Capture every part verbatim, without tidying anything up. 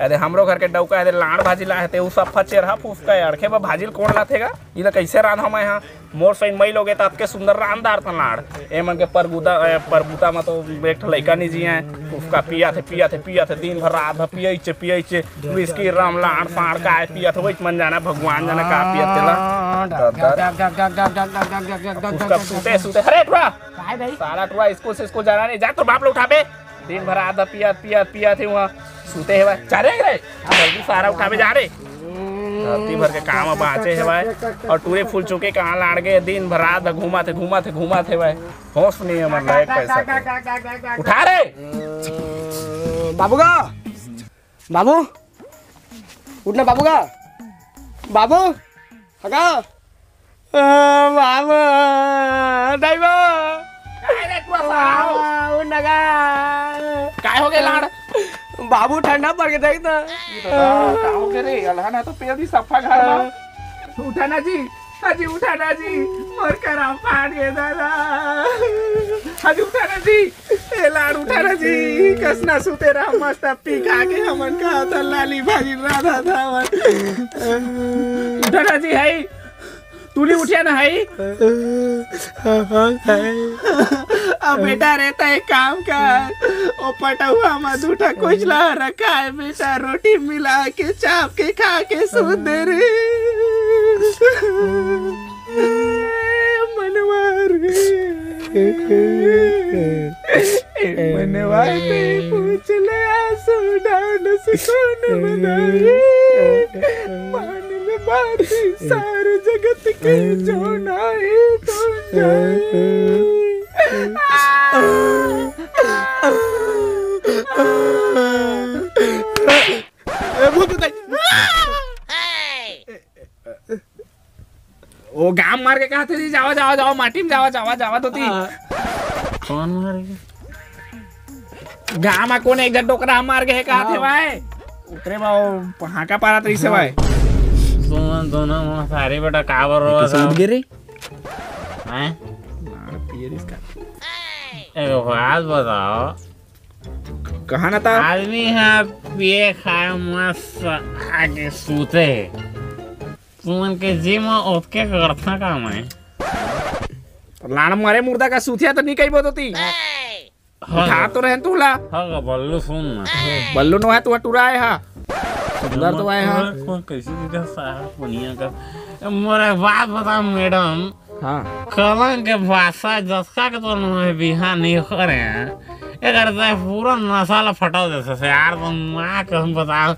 अरे हमरो घर के डौका हे, लाड़ भाजी ला हे, ते उ सफा चेरहा फुसका हे, अड़खे बर भाजी ल कोन लाथे गा? ई ला कइसे रांधव मैं हा? मोर सइन मई लोगे त अतके सुंदर रांध डारथन लाड़। ए मन के परगुदा, ए, परबुता म तो एक ठो लइका नी जिये। फुसका पियत हे, पियत हे, पियत हे, दिन भर रात भर पियइचे, पियइचे, whisky, rum, लाड़, साड़, काय पियत हे, वहीच मन जाना, भगवान जाना का पियत तेला। दर, दर। फुसका सुते, सुते, अरे टुरा! काय भाई? साला टुरा, स्कूल से स्कूल जाना नहीं, जा तोर बाप ला उठाबे। दिन भर आधा पियत, पियत, पियत हे वहाँ, सुते हे भाई। जा रे, रे। जल्दी सारा उठाबे जा रे। धरती भर के काम बाँचे हे भाई। अउ टूरी फूल चुके कहाँ लाड़ गे, दिन भर रात भर घूमत हे, घूमत हे, घूमत हे भाई। होश नहीं हे, मतलब, एक पैसा के। उठा रे। बाबू गा, बाबू, उठ ना बाबू गा, बाबू। हगा। आ, बाबू, दाई बा। काय रे, टुरा सारा हो? आ, उठ ना गा। काय हो गे लाड़? बाबू ठंडा पड़ के देख ना। ई तो का, का हो गे रे? अलहन हे तो पेल दी सफा घर में। उठा ना जी, अजी उठा ना जी, मोर करा फाट गे दादा। अजी उठा ना जी, ए लाड़ उठा ना जी, कस ना सुते रहा मस्त पी खा के हमन का त लाली भाजी राधा धावन। उठा ना जी, हई तू नहीं उठिया ना हई। हाँ, हाँ, है। अब बेटा रे, त एक काम कर, ओ पटउहा म दू ठा कोचला रखा हे बेटा, रोटी मिला के चाप के खा के सूत दे रे। मनवा रे। ए मनवा ते पूछ ले आंसू डाल सुकून बनाई। मान ले बात सारे जगत के जो नाई तो जाए। ए, भूत उताई। ओ गाम मार के कहा थे जी, जावा, जावा, जावा, माटी में जावा, जावा, जावा, धोती। हाँ। कौन मार के? गाम में कौन एक जन डोकरा मार के है, कहा थे हाँ। भाई? उतरे बा, वो हाका पारा तरी से भाई। सुमन दोनों में सारी बेटा काबर रो ये तो सूझ गे रे। हैं? मार पिए रे इसका। एगो बात बताओ। कहा ना था? आदमी है पिए खाए मस्त आके सूते। तुमन के जी में ओतके करथा का मैं? लाड़ मरे मुर्दा का सूतिया तो नहीं कही बोलती। हाँ। उठा तो रहे तू ला। हाँ, बल्लू सुन ना। बल्लू नो है, तू टुरा आए हा। सुंदर तो आए हा। कौन कैसी चीज है सारा दुनिया का? मोर एक बात बता मैडम। हाँ। कलंक के बादशाह जतका के तो नोहे बिहान नहीं करे हैं। एकर से पूरा नशा ला फटा देथे से यार, तुम माँ कसम बताओ।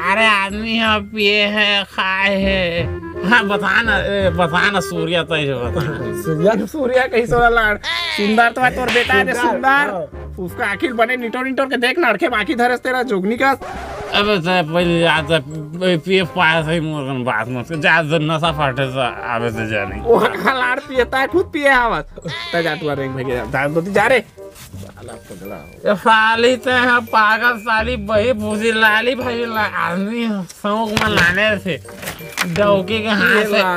अरे आदमी है, पिए है, खाए है। हाँ, बता ना, ए, बता ना, सूर्या तय से बता। सूर्या, सूर्या कहीं सोला लाड़। सुंदर तो है तोर बेटा है, सुंदर। हाँ। उसका आखिर बने निटोर निटोर के देख, लड़के बाकी धरस तेरा जोगनी का। अबे ते पहले जा, ते पिए पाए सही मोर कन बात मत कर। जा, जा, नशा फाटे से आवे से जानी। वो कहाँ लाड़ पिए, ताय खुद पिए आवत। ताय जा, तू रेंग भाई के जा, जा, जा रे। साला पगला हो। ये साली ते है पागल साली, बही भूसी लाली भाई ला-, आदमी शौक में लाने से डौकी के हाथ ये से। ला,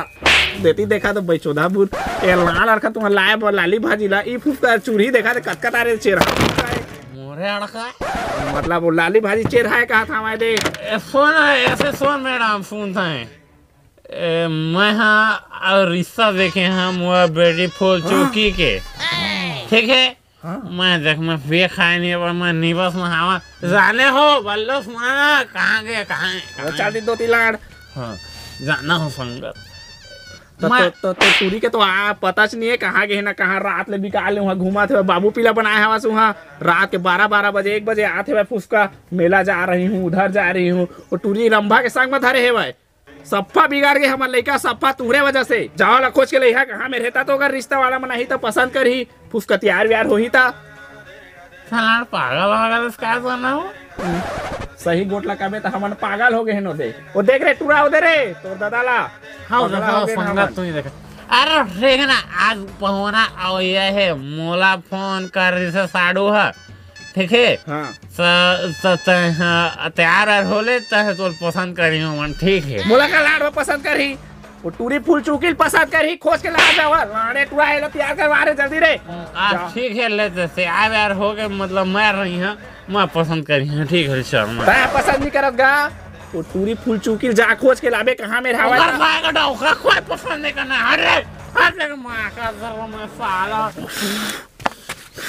देती देखा तो बइचोदा बुर। ए लाल अरखा तुम्हार लाए बर लाली भाजी ला, ई फुफका चूड़ी देखा तो कतका तारे चेहरा। मोरे अड़का। मतलब वो लाली भाजी चेहरा है कहा था मैं दे। ए, सुन, ऐसे सुन मैडम, सुनता है। ए, मैं हाँ और रिश्ता देखे हैं मोर बेटी फूल चौकी के। ठीक है? हाँ। मैं देख, मैं पिए खाए नहीं, पर मैं निबस में हवा। जाने हो, बल्लो सुना, कहाँ गए, कहाँ है, वो कहाँ चल है? दी दो तीन लाड़। हाँ, जाना हो संगत। तो, मैं तो, तो, तो टूरी के तो आ, पता च नहीं है, कहाँ गए ना, कहाँ रात ले बिका ले, वहाँ घुमा थे, बाबू पीला बनाए हवा से वहाँ। रात के बारह, बारह बजे, एक बजे आते हुए फुसका, मेला जा रही हूँ, उधर जा रही हूँ। वो टूरी रंभा के संग में धरे है भाई। सप्पा बिगाड़ गे हमर लइका, सप्पा तुहरे वजह से। जाओ ला खोज के लइहा, कहाँ में रहता तो अगर रिश्ता वाला मन आही तो पसंद करही, फुसकतियार व्यार होही ता। साला पागल वागल इसका तो ना हो। सही गोठ ला कबे तो हमन पागल हो गए हैं नो दे। वो देख रे टूरा, वो दे रे, तोर दादा ला। हाँ, पगला हाँ, हो गए संगत हमन। तू ही देख। अरे देख ना, आज पहुना आओ ये है, मोला फोन कर रही से साड़ू है। ठीक है? हाँ। स-, स-, त-, हाँ, तैयार आर हो ले, तहे तोर पसंद करी हो मन, ठीक है? मोला का लाड़ में पसंद करही? वो टूरी फूल चूकिल पसंद करही, खोज के ला जावा। लाड़े टुरा, एला तैयार करवा रे, जल्दी रे। आ, ठीक है, ले जैसे आ यार, हो गए, मतलब, मैं रही हूँ, मैं पसंद करी हूँ, ठीक है, चल, मैं। तैं पसंद नहीं करत गा? वो टूरी फूल चूकिल जा खोज के लाबे, कहाँ में रहावत? ओकर माँ का डा, ओकर कोई पसंद नहीं करना, अरे, हट ले, माँ का जरूर मैं साला।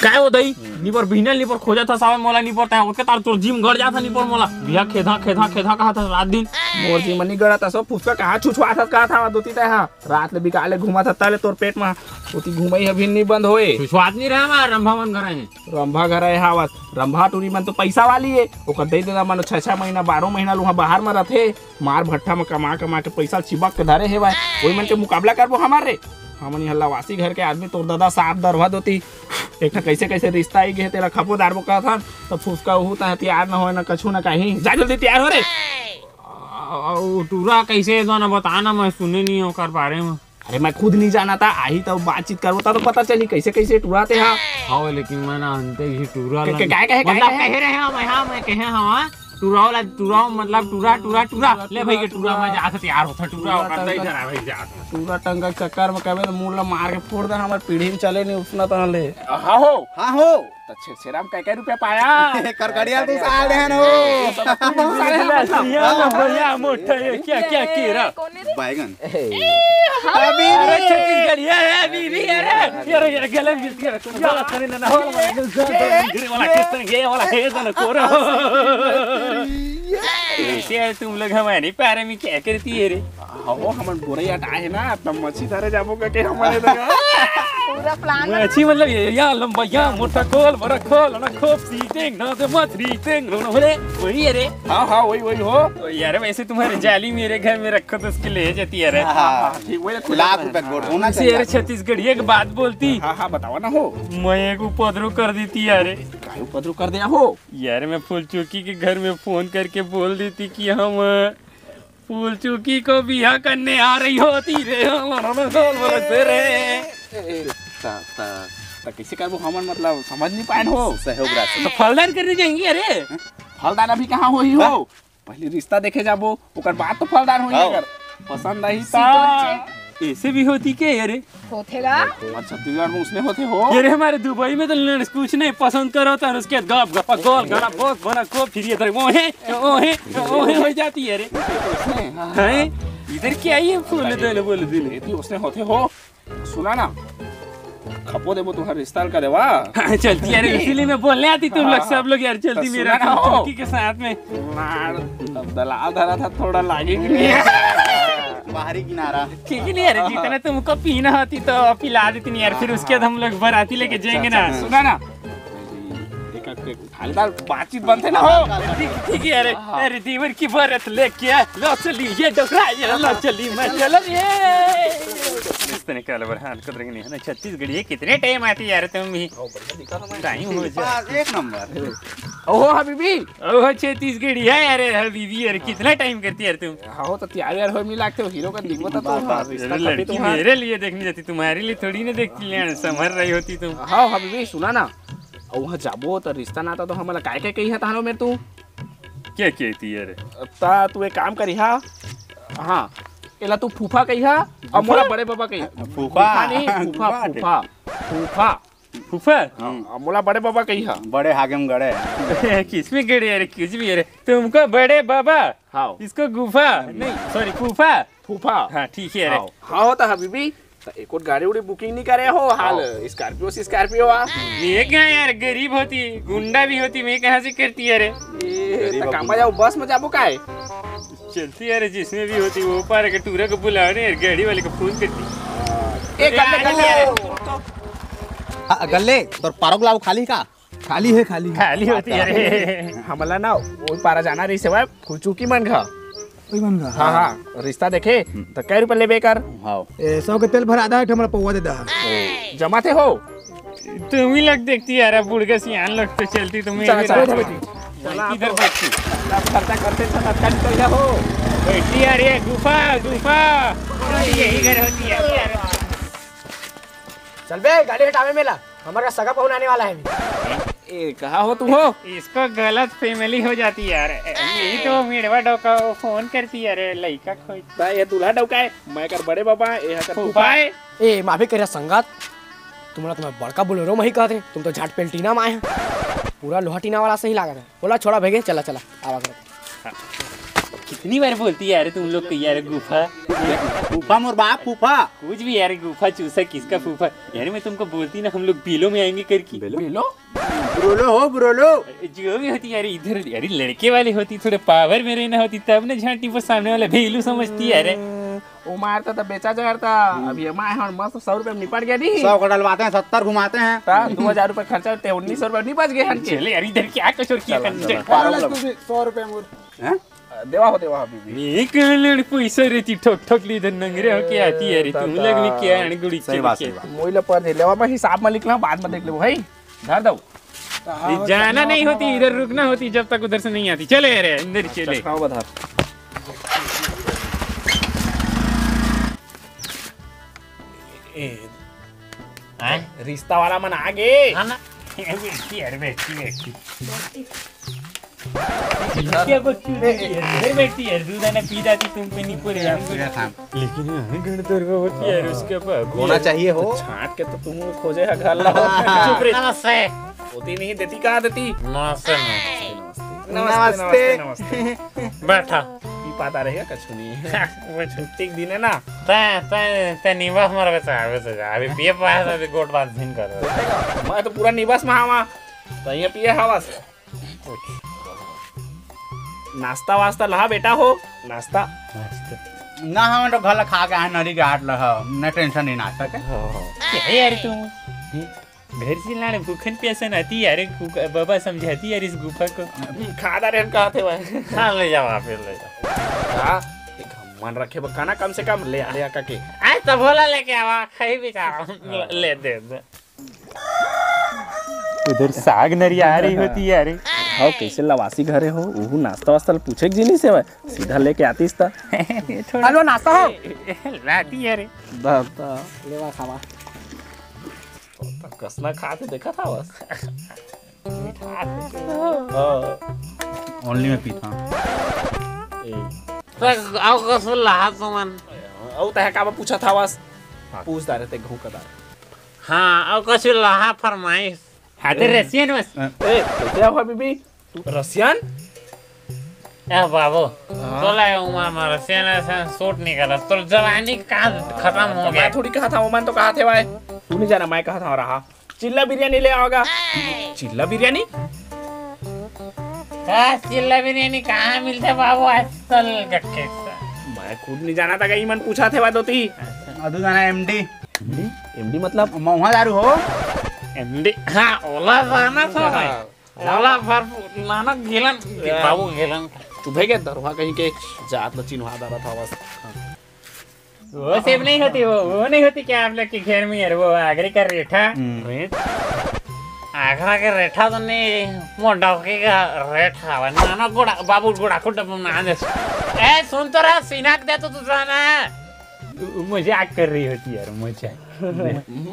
काय हो दई? निपोर बिहनल निपोर खोजत हस सावन मोला निपोर, तैं ओतके तार तोर जिम गड़ जात ह निपोर मोला। बिहा खेधा, खेधा, खेधा कहत हस रात दिन। मोर जिम नी गड़त हस, फुसका कहाँ छुछवात हस कहत हस दोती तैं हा। रात ले बिकाले घूमत हस, तले तोर पेट म ओती घूमई ह भी नी बंद होए। छुछवात नी रहे, मैं रंभा मन घर आए। रंभा घर आए हावस। रंभा टूरी मन तो पैसा वाली हे, ओकर दई ददा मन छह छह महीना, बारह महीना लुहा बाहर म रथे। मार भट्ठा म कमा कमा के पैसा चिबक के धरे हेवय, ओही मन के मुकाबला करबो हमर रे? हमन इहाँ लवासी घर के आदमी, तोर ददा साफ दरवा दोती। एक ठा कैसे कैसे रिश्ता आई गे, तेला खपो दारबो कहत हन, त फुसका उहू तैं तैयार न होय, न कछु न कहीं। जा जल्दी तैयार हो रे। अउ टूरा कैसे हे तो न बता ना, मैं सुने नहीं ओकर बारे में। अरे मैं खुद नहीं जानत, आही त बातचीत करबो त तो पता चली कैसे कैसे टूरा ते हा। हाँ, लेकिन मैं ना अंते ही टूरा के, ला के, काय कहे, काय मतलब कहे? कहे रहे हो, मैं, हाँ, मैं कहे हवा। टुराव ला, टुराव मतलब टुरा, टुरा, टुरा। ले भाई के टुरा, मैं जात तैयार होत हँव, टुरा टंगा, ओकर दई धरा भाई जात हँव। टुरा टंगा के चक्कर में कबे तो मुड़ ला मार के फोड़ दे, हमर पीढ़ी में चले नहीं उसना तहाँ ले। हाँ हो। हाँ हो। त छेरछेरा में कै कै रुपया पाया? करकड़िया तो साढ़े हैं हो। बढ़िया, बढ़िया, मोटा है, क्या, क्या केरा? बैगन। अभी अरे छत्तीसगढ़िया है, अभी भी, अरे, अरे, अरे, गले में गिर गया। ये वाला खरीदना ना हो, ये वाला किस तरह, ये वाला है, ये वाला कोरा। ऐसे है तुम लोग, हमारे पारे में क्या करती है रे? हो, हमन बोरई अटाए है ना, तब मछली धरे जाबो करके हमन ए लगा। पूरा प्लान मछली मतलब ये, या लंबा, या मोटा, खोल, बड़ा खोल, ना खोप, सीटेंग, ना दे मत, रीटेंग, नो, नो, रे, वही है रे। हाँ, हाँ, वही, वही हो। तो यार, वैसे तुम्हारे जाली मेरे घर में रखो तो उसके ले जाती यार। हाँ, हाँ, ठीक, वही रखो। लाख रुपए गोड़ होना वैसे चाहिए। यार, छत्तीसगढ़िया की बात बोलती। हाँ, हाँ, बताओ ना हो। मैं एक उपद्रव कर देती यार। काय उपद्रव कर दिया हो? यार, मैं फूलचुकी के घर में फोन करके बोल देती कि हम फूलचुकी को बिहा करने आ रही होती रे। बोलते रे। ए, ए, ता, ता, ता कैसे करबो हमन, मतलब, समझ नहीं पाएन हो। सहयोग राशि। तो फलदान करने जाएंगे, अरे। फलदान अभी कहाँ होही हो? हाँ? पहले रिश्ता देखे जाबो, ओकर बाद तो फलदान होही। हाँ। अगर पसंद आई सीटोर ता। चेक। ऐसे भी होती के, अरे? होथे गा। अच्छा, छत्तीसगढ़ में उसने होथे हो? ये रे, हमारे दुबई में तो लड़के कुछ नहीं पसंद करो था, उसके गप गप गोल गला बहुत बना को फिर ये इधर वो है, वो है, वो है हो जाती है रे। उसने, हाँ, हैं? हाँ। इधर क्या ये फूल दे लो, बोल दे लो। ये थी उसने होथे हो। सुना ना, खपो देबो तुहार रिश्ता ल का देवा। हाँ, चलती यार, इसीलिए मैं बोलने आती तुम लोग हाँ। सब लोग यार, चलती तो मेरा सुना ना हो। चुटकी के साथ में। मार, अब दलाल धरा था, थोड़ा लागे कि नहीं? बाहरी किनारा। ठीक ही नहीं यार, जितना तुमको पीना होती तो पिला देती नहीं यार, फिर उसके बाद हम लोग बाराती लेके जाएंगे ना। अच्छा, अच्छा। सुना ना, एक, एक, एक, हल्का बातचीत बनते ना हो। ठीक, ठीक है, अरे, हाँ। अरे, देवर की बारात लेके आ, लो चली, ये डोकरा, ये लो चली, मैं चलो रे। इस तरह का लबर हाल को देखेंगे नहीं, है ना, छत्तीसगढ़ी है, कितने टाइम आती यार तुम भी। टाइम हो जा। बस, एक नंबर। ओहो हबीबी। ओहो छत्तीसगढ़ी है यार, हबीबी यार, कितना टाइम करती यार तुम। हाँ, हो तो तैयार यार हो, मिला के हीरो का दिखबो तो बस, तुम बस। रिश्ता अरे खपे लड़की तुम्हार। मेरे लिए देखने जाती, तुम्हारे लिए थोड़ी ना देखती, लेन संभर रही होती तुम। हाँ हबीबी, सुना ना, अउ वहाँ जाबो त रिश्ता नाता तो हमला काय काय कही है तहानो में तू? क्या कहती है रे? ता तू एक काम करिहा, हाँ, एला तू फूफा कहिहा, अउ मोला बड़े बाबा कहिहा। फूफा। फूफा नहीं, फूफा, फूफा। फूफा। फूफा? हाँ, मोला बड़े बाबा कहिहा। बड़े हागे में गड़े। किसमें गड़े अरे, किस भी अरे? तुमको बड़े बाबा? हाँ। इसको गुफा? नहीं, सॉरी, फूफा। फूफा। हाँ, ठीक है रे। हाँ। हाँ, होता हबीबी। त एको गाड़ी उड़ी बुकिंग नहीं करे हो हाल? हाँ। स्कॉर्पियो से स्कॉर्पियो आ। मैं कहाँ यार, गरीब होती, गुंडा भी होती, मैं कहाँ से करती यार? ए, त कामा जाओ, बस में जाबो काय? चलती यार, जिसमें भी होती वो पार के टूरा को बुलाने यार, गाड़ी वाले को फोन करती। ए, कर ले, कर ले। यार। हाँ, गल्ले, तोर पारोक लाओ खाली का? खाली है, खाली है। खाली होती है रे। हमला ना, वो पारा जाना रही सेवा, फुचुकी मन घा। कोई मन घा? हाँ, हाँ, रिश्ता देखे, हम्म। तो कै रुपया लेबे कर? हाँ। ए, सौ के तेल भरा दा, एक ठो हमला पौवा दे दा। जमा थे हो? तुम ही लोग देखती यार, अब बूढ़ के सियान लोग तो चलती, तुम चला, इधर चला, बैठी। चला, इधर तो बैठी। सब खर्चा करते, सब अच्छा निकल जा हो। बैठी यार, ये गुफा, गुफा। यही घर होती है यार। चल बे, गाड़ी हटावे मेला, हमारा सगा पहुना आने वाला है अभी। ए, कहा हो तुम हो? इसको गलत फैमिली हो जाती है यार। यही तो मेड़वा डौका वो फोन करती है, अरे लइका खोज। ता ये दूल्हा डौका है, मैं कर बड़े बाबा है, ये कर फूफा फूफा है। ए, माफी करिया संगत, तुमला तो मैं बड़का बोलेरो म ही कहत रहे, तुम तो झाट पेल टीना म आए हैं। पूरा लोहा टीना वाला सही लागत है। बोला छोड़ा भेगे, चला चला, आवा कर। कितनी बार बोलती है यार तुम लोग को यार गुफा। फूफा मोर बाप फूफा। कुछ भी यार, गुफा चूसा किसका फूफा? यार मैं तुमको बोलती ना हम लोग बिलो में आएंगे करके। बिलो? ब्रोलो हो ब्रोलो। जो भी होती यार, इधर यार लड़के वाले होती, थोड़े पावर में रहना होती तब ना झांटी पर सामने वाला भेलू समझती है यार। ओ मारता तो बेचा जाता। अभी हमारे यहाँ मस्त सौ रुपये में निपट गया दी। सौ का डलवाते हैं, सत्तर घुमाते हैं। हाँ, दो हजार रुपये खर्चा होते हैं, उन्नीस सौ रुपये नहीं बच गए हन के। चले यार, इधर क्या कसूर किया चलो, करने? चलो, पारो लो। सौ रुपये मोर। हैं? देवा हो, देवा हो, बीबी। एक लड़ पैसा रहती, ठोक ठोक ली इधर नंगरे होके आती है रे, तुम लोग भी क्या अनगुड़ी सही बात, सही बात। मोइला पर दे लेवा, मैं हिसाब में लिख ला, बाद में देख लेबो भाई। धर दो। ये जाना नहीं होती, इधर रुकना होती जब तक उधर से नहीं आती। चले रे, अंदर ही चले। खाओ बधार। ए, हैं? रिश्ता वाला मन आ गे। हाँ ना। बैठती है, बैठती, बैठती। क्या बकचोदी है? इधर बैठती है, दूध है ना, पी जाती तुम पे नहीं पड़े। लेकिन यहाँ गणतंत्र होती है, उसके बाद होना चाहिए हो। छाट के तो तुम खोजे है घर ला। चुप रहे। नमस्ते। होती नहीं देती, कहाँ देती? नमस्ते, नमस्ते। नमस्ते, नमस्ते। बैठा। पी पाता रहेगा, कछु नहीं है। वो छुट्टी के दिन है ना। तै, तै, तै निवास मर बचा, अभी से जा। अभी पिए पाए, अभी गोट बात झिन कर। मैं तो पूरा निवास में आवा। तो ये पिए हवा से। नाश्ता वास्ता लहा बेटा हो, नाश्ता। ना, हम तो घर ला खा के आए, नरी के हाट लहा, न टेंशन नहीं नाश्ता के। क्या यार तुम? घर से लाने भूखन प्यासन आती यार, बाबा समझाती यार इस गुफा को। खा दा रे, हम कहा थे भाई। हाँ, ले जाओ आप, ले जाओ। हाँ, एक मन रखे बकाना कम से कम ले आ, ले आ करके। आज तो भोला लेके आवा, खाई भी खा, ले दे दे। उधर साग नरी आ रही होती है, अरे। हाँ, कैसे लवासी घरे हो? उहू नाश्ता वास्ता ल पूछे के जिनिस है भाई। सीधा लेके आतीस ता। थोड़ा हलवा नाश्ता हो? लाती है रे। दादा। लेवा खावा। तो कसना खा के देखा था बस। हाँ। Only मैं पीता हूँ। ए। तो आओ कसो लहा तुमन। आओ तहे का पूछा था बस। पूछ दारे ते घू कदार। हाँ, अउ कुछ लहा फरमाइश। हाँ, ते ए। रसियन बस। ए, कैसे हो बीबी? तू रसियन? ए बाबू, हाँ। तोला ये उमर में रसियन ऐसे सूट नहीं करत। तोर जवानी का खत्म हो तो गया। मैं थोड़ी कहा था, ओमन तो कहा थे भाई। तू नहीं जाना, मैं कहा था रहा। चिल्ला बिरयानी ले आओगा। चिल्ला बिरयानी? का चिल्ला बिरयानी कहाँ मिलथे बाबू आजकल के? मैं खुद नहीं जाना था, कहीं मन पूछा थे बात होती। अदू जाना एमडी। एमडी मतलब? महुआ दारू हो। एमडी, हाँ, ओला जाना था भाई। हाँ। ओला भरपूर, नाना गिलन, बाबू गिलन। तू भेगे दरुआ कहीं के जात ल चिन्हवा दारा था बस। वो सेब नहीं होती, वो, वो नहीं होती क्या आप लोग के घर में यार, वो आगरे का रेठा? हम्म। रेठ? आगरा के रेठा तो नहीं, मोर डौकी का रेठा हवा। नाना गोड़ा, बाबू गोड़ा को डब्बा में ना दे। ए, सुन तो रहा, सीना के दे तो तू जाना है। मजाक कर रही होती यार, मजाक।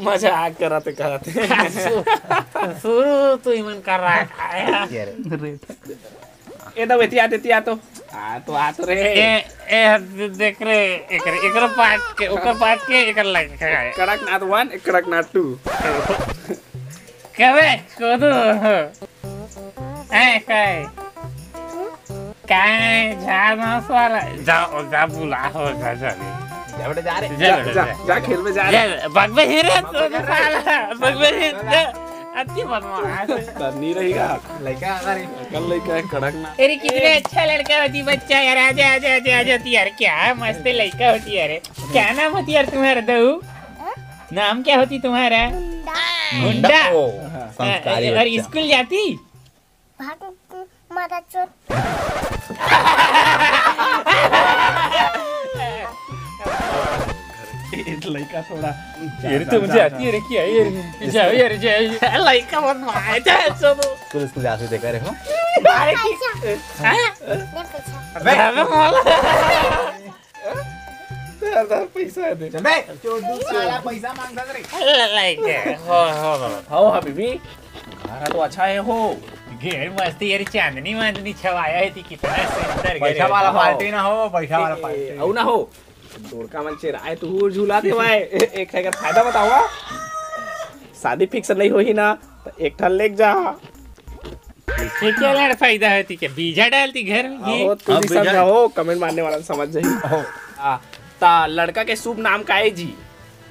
मजाक करते करते। शुरू तो इमन कर रहा है। यार। रेठा। ए दो एती आ, एती आ तो। आ तो, आ तो रे। ए, ए, देख रे, एकर, एकर पाट के, ओकर पाट के, एकर लाइक है। कड़कनाथ वन, कड़कनाथ टू। कबे, कोदो। ए, काय? काय, झाड़ मास वाला? जा, जा बुला हो, जा, जा। जा बेटा, जा रे। जा, जा, जा, जा खेल में जा रे। जा, बगबे ही रे, तो साला, बगबे ही रे। अति बदमाश। तब नहीं रहेगा। लड़का आ रही। कल लड़का है, कड़कनाथ। अरे, कितने अच्छा लड़का होती बच्चा यार, आजा, आजा, आजा, आजा, होती यार, क्या मस्त लड़का होती यार। क्या नाम होती यार तुम्हारा दऊ? नाम क्या होती तुम्हारा? गुंडा। गुंडा। ओ, संस्कारी और बच्चा। स्कूल जाती? भाग, मारा चोर। ये लड़का थोड़ा ये तो मुझे आती है रे, क्या है ये रे? जा यार, जा यार। लड़का मत मार, जा, चलो। स्कूल, स्कूल जाते देखा रहे हो? अरे, पैसा। हैं? दे पैसा। अबे, अबे, मार। दे यार, पैसा है, दे। चल बे, चोदू साला पैसा मांगता रे। लड़का, हो, हो, हो। हाओ, हबीबी। हमारा तो अच्छा है हो। घेर मस्ती यार, चांदनी वांदनी छवाया है ती, कितना सुंदर घर पैसा है। वाला पार्टी ना हो, पैसा वाला ए, पार्टी। अउ ना हो, दोड़का मन चेराए तू हूर झूला दे भाई। एक ठन फायदा बतावा, शादी फिक्स नहीं होही ना, तो एक ठन लेके जा। इससे क्या लड़ फायदा होती, क्या बीजा डालती घर में? आहो, तू अब भी बीजा समझाओ, कमेंट मारने वाला समझ जाही। हाँ, ता लड़का के शुभ नाम का है जी?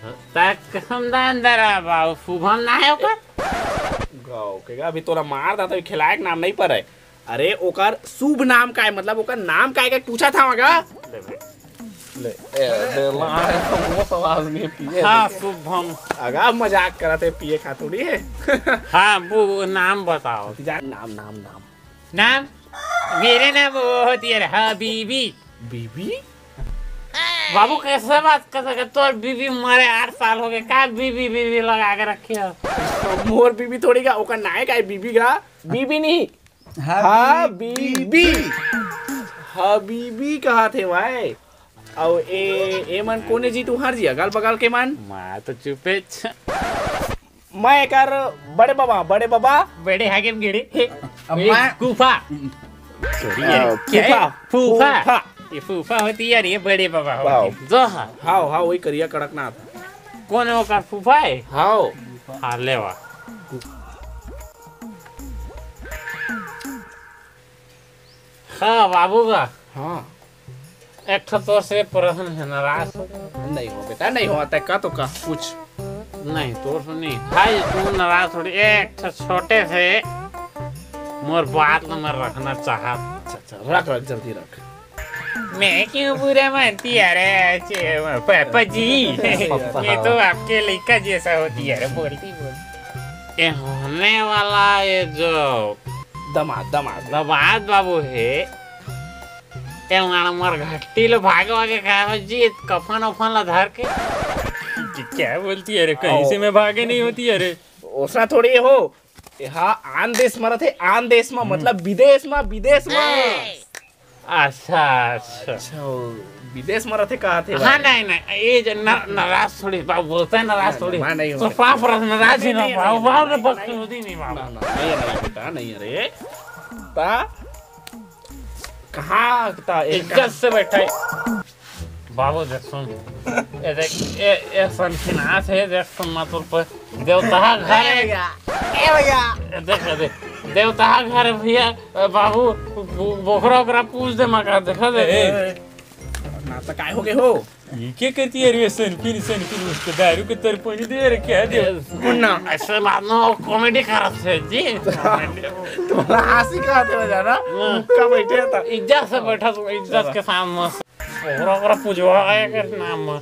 ता कसम दान दरा बाबू, शुभम ना है ओकर? गाँव के गा, अभी तोला मार दा, तो खिलायक नाम नहीं पड़े। अरे, ओकर शुभ नाम का है, मतलब ओकर नाम का है, का पूछा था मगा? ले, ए, दे, ला, वो सवाल में पिए हाँ, दे। शुभम। अगा मजाक करत है, पिए खा थोड़ी है। हाँ, वो, वो नाम बताओ। जा, नाम, नाम, नाम। नाम? मेरे नाम वो होती है हबीबी। बीबी? बाबू, कैसे बात कर सके? तोर बीबी मरे आठ साल हो गए, का बीबी, बीबी लगा के रखे हो? मोर बीबी थोड़ी का, ओकर नाय का है बीबी का? बीबी नहीं। हाँ, हबीबी। हबीबी कहा थे भाई। अउ ए, ए मन कोने जी तुहार जी, अगल बगल के मन? मैं तो चुपे छ- मैं एकर बड़े बाबा, बड़े बाबा। बड़े हागे में गेड़े। अब ए, मैं फूफा। सॉरी, आ, ये क्या है? फूफा। फूफा। फूफा। ये फूफा होती है यार, ये बड़े बाबा वाओ। होती है। जो हाँ। हाओ, हाओ, वही करिया कड़कनाथ। कौन है ओकर फूफा है? हाओ। हाँ, ले वाह। हाँ, बाबू का। हाँ। एक ठो तोर से प्रश्न है, नाराज हो? नहीं हो बेटा, नहीं हो। तै का तो का, पूछ। नहीं, तोर से नहीं। भाई, तू नाराज थोड़ी। एक ठो छोटे से मोर बात ला मैं रखना चाहत। अच्छा, अच्छा, रख, रख, जल्दी रख। मैं क्यों बुरा मानती, अरे, चे-, पापा जी? पापा। ये तो आपके लइका जैसा होती है, अरे, बोलती, बोलती। ये होने वाला, ये जो दमाद, दमाद। दमाद बाबू है, ए माड़ा मोर घट्टी ले भागे वागे का हो जी, कफन उफन ला धर के। क्या बोलती है रे? कहीं से मैं भागे नहीं होती है रे। ओसना थोड़ी हो। ए हा आन देश म रथे, आन देश म, हम्म। मतलब विदेश म, विदेश म। अच्छा, अच्छा। अच्छा, वो विदेश म रथे कहा थे हाँ, भाई? नहीं, नहीं, ये जो न-, नाराज थोड़ी, बाबू बोलता है नाराज नहीं, थोड़ी। मैं नहीं हूँ। तो पाप रस नाराज ही ना, नहीं, नहीं, बाबू, नहीं, बाबू ने नहीं, बख्शोदी नहीं, बाबू। ना, ना, नहीं, नहीं, बेटा, नहीं, अरे। ता कहाँ ता एक इज्जत से बैठा है। बाबू देख सुन, ये देख, ये, ये सनखिनास है, देख सुन, मैं तोर पर देवता घर ए है। भैया, ए भैया। ये देख, ये देख, देवता घर है भैया, बाबू, बो-, बोखरा ओकरा पूछ दे, मैं कहा, देखा दे। ए, ए। ना तो काय हो गए हो? ये क्या करती है रे, सनखिन, सनखिन, उसको दारू के तरफ नहीं दे रे, क्या दे? मुन्ना। ऐसे मानो कॉमेडी करत है जी। तुम्हारा हंसी का आते हो जाना? हाँ। मुक्का बैठे था। इज्जत से बैठा तू, इज्जत के साथ मस्त। ओकरा, ओकरा पूजवा आया कर नाम में।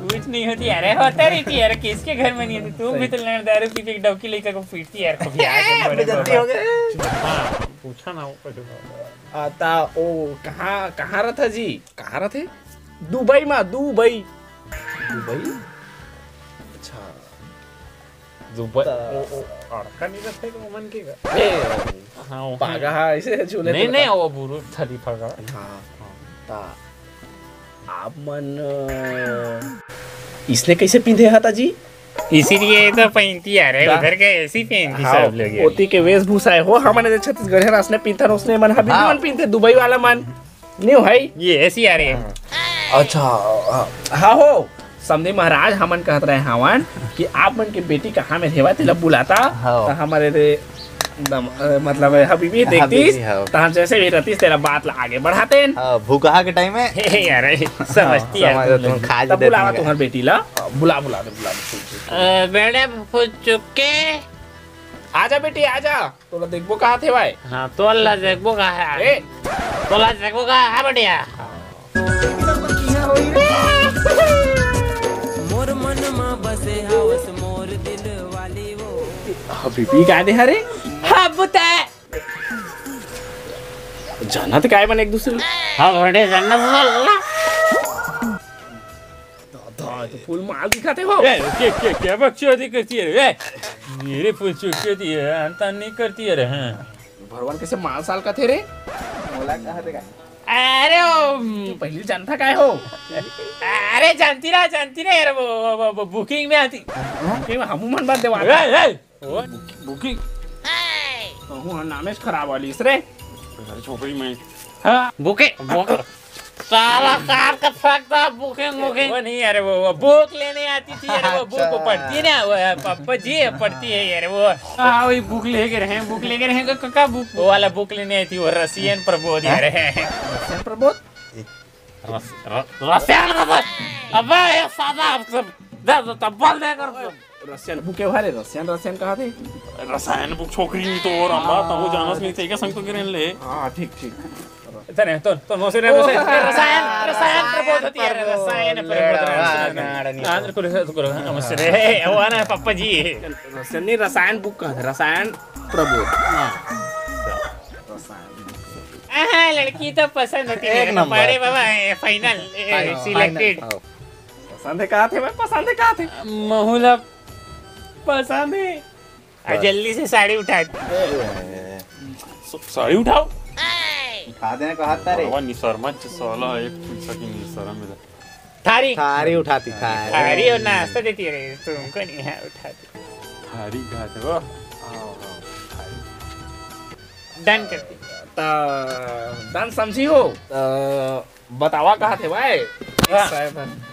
कुछ नहीं होती, अरे होता रहती है, अरे किसके घर में नहीं होती? तुम भी तो लड़ दारू पी के डौकी लेकर को पीटती है यार, कभी आके बड़े बेइज्जती बाबा। हो गई। हाँ, पूछा ना वो कुछ। आ, ता ओ कहाँ, कहाँ रहा था जी? कहाँ रहा थे? दुबई मा, दुबई। दुबई? अच्छा। दुबई, त ओ, ओ, अड़का नहीं रखते तो मन के का? ए, हाँ, वो पागा है। हाँ, ऐसे झूले नहीं, तो नहीं, बता। वो बुरुज थली पागा। हाँ। हाँ। ता आप मन, अ, इसने कैसे पींधे हा ता जी? इसीलिए तो पहनती आ रहे, ता उधर के ऐसी पहनती हाँ, सब लोग यार। ओती के वेशभूषा है हो, हमन जे छत्तीसगढ़िया रासने पींथन, उसने मन हबीबी हाँ। मन पींथे, दुबई वाला मन। न्यू है। ये ऐसी आ रही है। अच्छा, हाँ, हाँ हो, समधी महाराज, हमन कहत रहे हवन कि आप मन के बेटी कहाँ में हेवा, तेला बुलाता, हाँ। त हमरे रे, दम-, अ, मतलब, हबीबी देखतीस, हबीबी, हाँ। त हम जैसे भी रहतीस, तेला बात ला आगे बढ़ातेन। हाँ, भूखा के टाइम में। हे, हे, यार, समझती हाँ, है समझ तुम तुम लोग। खा तब जे बुलावा देती है। तुम्हार बेटी ला, बुला, बुला दे, बुला दे, चुप, चुप, चुप। अ, बेटे, फुचुके। आजा बेटी, आजा। तोला देखबो कहा थे भाई? हाँ, तोला देखबो कहा है? ए! तोला देखबो कहा है, बढ़िया? मोर मन म बसे हवस मोर दिल वाली वो। हबीबी का दे हरे? हाँ, बुता। जानत काय मन एक दूसरे? हाँ, घोड़े जानत बोल। दादा, ये तो फुल माल दिखाते हो। ए, के, के, क्या बकचोदी करती है रे? ए, मेरे फुल चुकी होती है, अंता नहीं करती है रे, हाँ। भरवान कैसे माल साल का थे रे? मोला कहा थे का? अरे, वो, तू पहली जानता काय हो? अरे, जानती ना, जानती ना यार, वो, वो, वो, वो बुकिंग में आती। हाँ? ये हमू मन बात देवा। ए, ए, ओ, बुकी, बुकी। कहूँ ह नामेच खराब वाली इस रे। अरे छोकरी में। हाँ, बुके, बुके। साला कार का फेंक दा, बुकिंग, बुकिंग। वो नहीं, अरे वो, वो बुक लेने आती थी, अरे वो बुक, वो अच्छा। पढ़ती है ना, वो है, पप्पा जी है, पढ़ती है, अरे वो। हाँ, वही बुक लेके रहे, बुक लेके रहे, का, का, का बुक? वो वाला बुक लेने आई थी, वो रसियन प्रबोध, हैं? अरे। रसियन प्रबोध? रस-, र-, रसियन प्रबोध। अबे, ये सादा, अब सब, दे, दे, तब बोल दे कर। रसियन बुक है भाई, रसियन, रसियन कहा थे? रसायन बुक छोकरी नहीं तो और अम्मा, तब वो जानस नहीं थे, क्या संग तो गिरन ले। हाँ, ठीक, ठीक। इतने तो, तो मौसी ने रसायन, रसायन, रसायन प्रबोध होती है, रसायन प्रबोध। लेड़ा, हाँ, लेड़ा, नहीं। हाँ, रुको, रुको, रुको, हाँ, मौसी ने, हे, वो आना है, पापा जी। रसायन नहीं, रसायन बुक का, रसायन प्रबोध। हाँ। रसायन। हाँ, लड़की तो पसंद होती है, एक नंबर। बड़े बाबा, ए, फाइनल, ए, फाइनल, सिलेक्टेड। फाइनल। पसंद है कहा थे, मैं पसंद है कहा थे। महूला पसंद है। आ, बस। जल्दी से साड़ी उठा। स-, साड़ी उठाओ। उठा देने को हाथ तारे। बाबा निसरमा च-, साला एक पैसा की निसरम है। थारी। थारी उठाती, थारी। थारी और नाश्ता देती है, तुमको नहीं है उठाती। थारी उठाते वो। डन करती। त डन समझी हो? त बतावा कहा थे भाई? हाँ।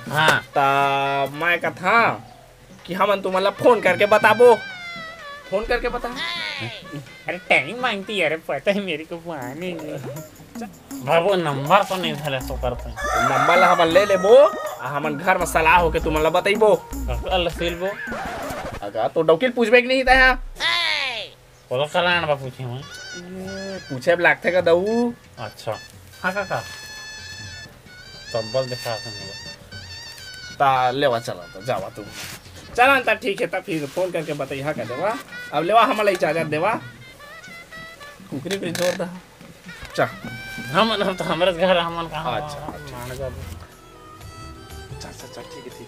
हाँ। त मैं कथा कि हमन तुमन ला फोन करके बताबो। फोन करके बता। अरे टाइम मांगती है, अरे पता है मेरे को वो आने नहीं। बाबू नंबर तो नहीं धरे सो करते। नंबर ला हमन ले लेबो, आ हमन घर में सलाह होके तुमन ला बतइबो। अल्लाह सिलबो। अगर तो डौकी ल पूछबे कि नहीं तैं हा? ओला कलान बा पूछे हूँ। पूछे अब लागथे का दऊ? अच्छा। हाँ काका। तब्बल दिखा थे मुझे। ता लेवा चला तो जावा तू। चला ता ठीक है, ता फिर फोन करके बताइहा का देवा। अब लेवा हमला इजाजत देवा। कुकरी पे जोर दा। चा। हम, हम तो हमरे घर, हमन कहाँ अच्छा, अच्छा। मान जा। अच्छा, अच्छा, अच्छा, ठीक है, ठीक है।